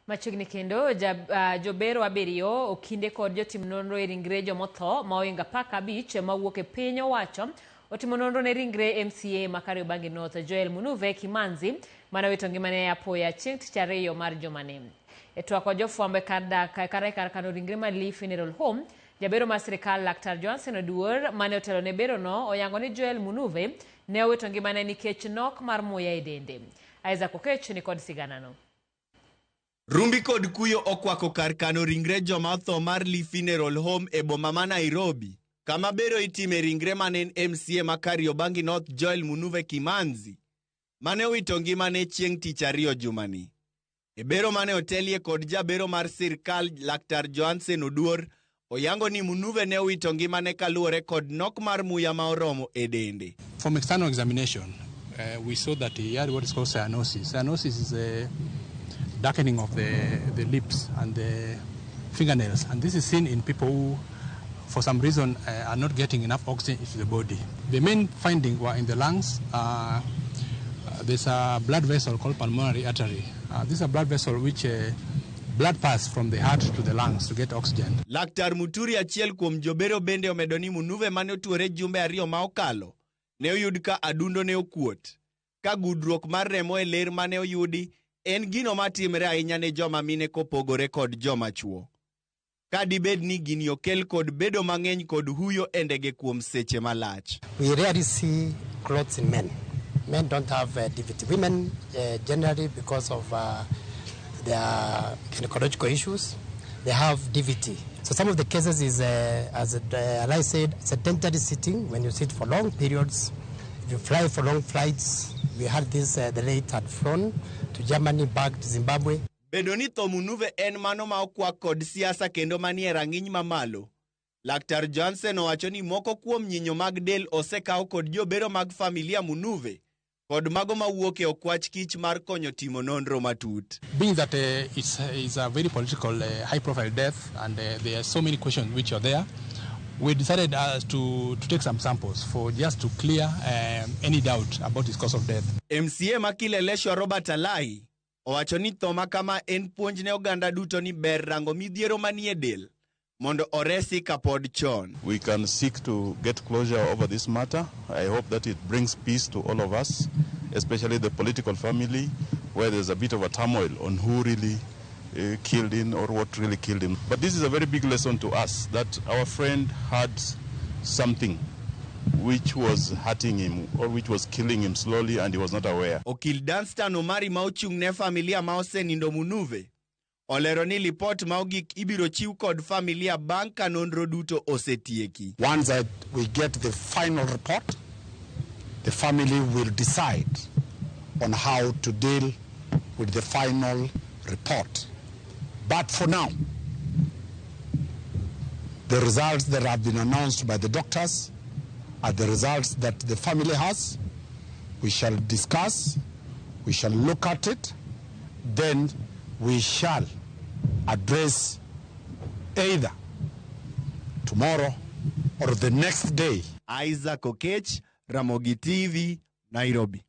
Machiegni kendo ja, jobero abiriyo okinde kod jotim nonro e ringre jomotho ma ohingo 15 mawuok e piny owacho otimo nonro ne ringre MCA ma Kariobangi North Joel Munuve Kimanzi mane owito ngimane apoya chieng' tich ariyo mar jumani. E twak kod jofwambo e kar dak kar kar kano ringre mar Lee Funeral Home, jabero mar sirikal Laktar Johnson Oduor mane otelo ne berono oyango ni Joel Munuve ne owito ngimane nikech nok mar muya e dende. Isaac Okech ni kod siganano. Rumbi kod kuyo okwako kar kano ringre joma otho mar Lee Funeral Home e boma ma Nairobi, kama bero itime ringre mane en MCA ma Kariobangi North Joel Munuve Kimanzi, mane owito ngimane chieng' tich ariyo jumani. E bero mane otelie kod jabero mar sirkal Laktar Johansen Oduor, oyango ni Munuve ne owito ngimane kaluwore kod nok mar muya ma oromo e dende. From external examination, we saw that he had what is called cyanosis. Cyanosis is a darkening of the lips and the fingernails. And this is seen in people who, for some reason, are not getting enough oxygen into the body. The main finding were in the lungs. There's a blood vessel called pulmonary artery. This is a blood vessel which blood pass from the heart to the lungs to get oxygen. Laktar Muturi achiel kuom jobero bende omedo ni Munuve mane otuore jumbe ariyo ma okalo ne oyud ka adundo ne okuot ka gudruok mar remo e ler mane oyudi en gino matimre ahinya ne joma mine kopogore kod joma chuo. Ka dibed ni gini okel kod bedo mang'eny kod huyo e ndege kuom seche malach. We rarely see clots in men. Men don't have DVT. Women generally, because of their gynecological issues, they have DVT. So some of the cases is, as I said, sedentary sitting, when you sit for long periods, if you fly for long flights. We had this, the late had flown to Germany, back to Zimbabwe. Bedo ni tho Munuve en mano ma okwak kod siasa kendo manie rang'iny mamalo. Laktar Johnson owacho ni moko kuom nyinyo mag del osekaw kod jobero mag familia Munuve kod mago mawuok e okwach kich mar konyo timo nonro matut. Being that it's a very political, high-profile death, and there are so many questions which are there, we decided to take some samples for just to clear any doubt about his cause of death. MCA ma Kileleshwa Robert Alai owacho ni tho ma kama en puonj ne oganda duto ni ber rango midhiero manie del mondo oresi kapod chon. We can seek to get closure over this matter. I hope that it brings peace to all of us, especially the political family, where there's a bit of a turmoil on who really killed him or what really killed him. But this is a very big lesson to us, that our friend had something which was hurting him or which was killing him slowly, and he was not aware. Okil Danstan Omari ma ochung' ne familia ma osenindo Munuve olero ni lipot ma ogik ibiro chiw kod familia bang' ka nonro duto osetieki. Once that we get the final report, the family will decide on how to deal with the final report. But for now, the results that have been announced by the doctors are the results that the family has. We shall discuss, we shall look at it, then we shall address either tomorrow or the next day. Isaac Okech, Ramogi TV, Nairobi.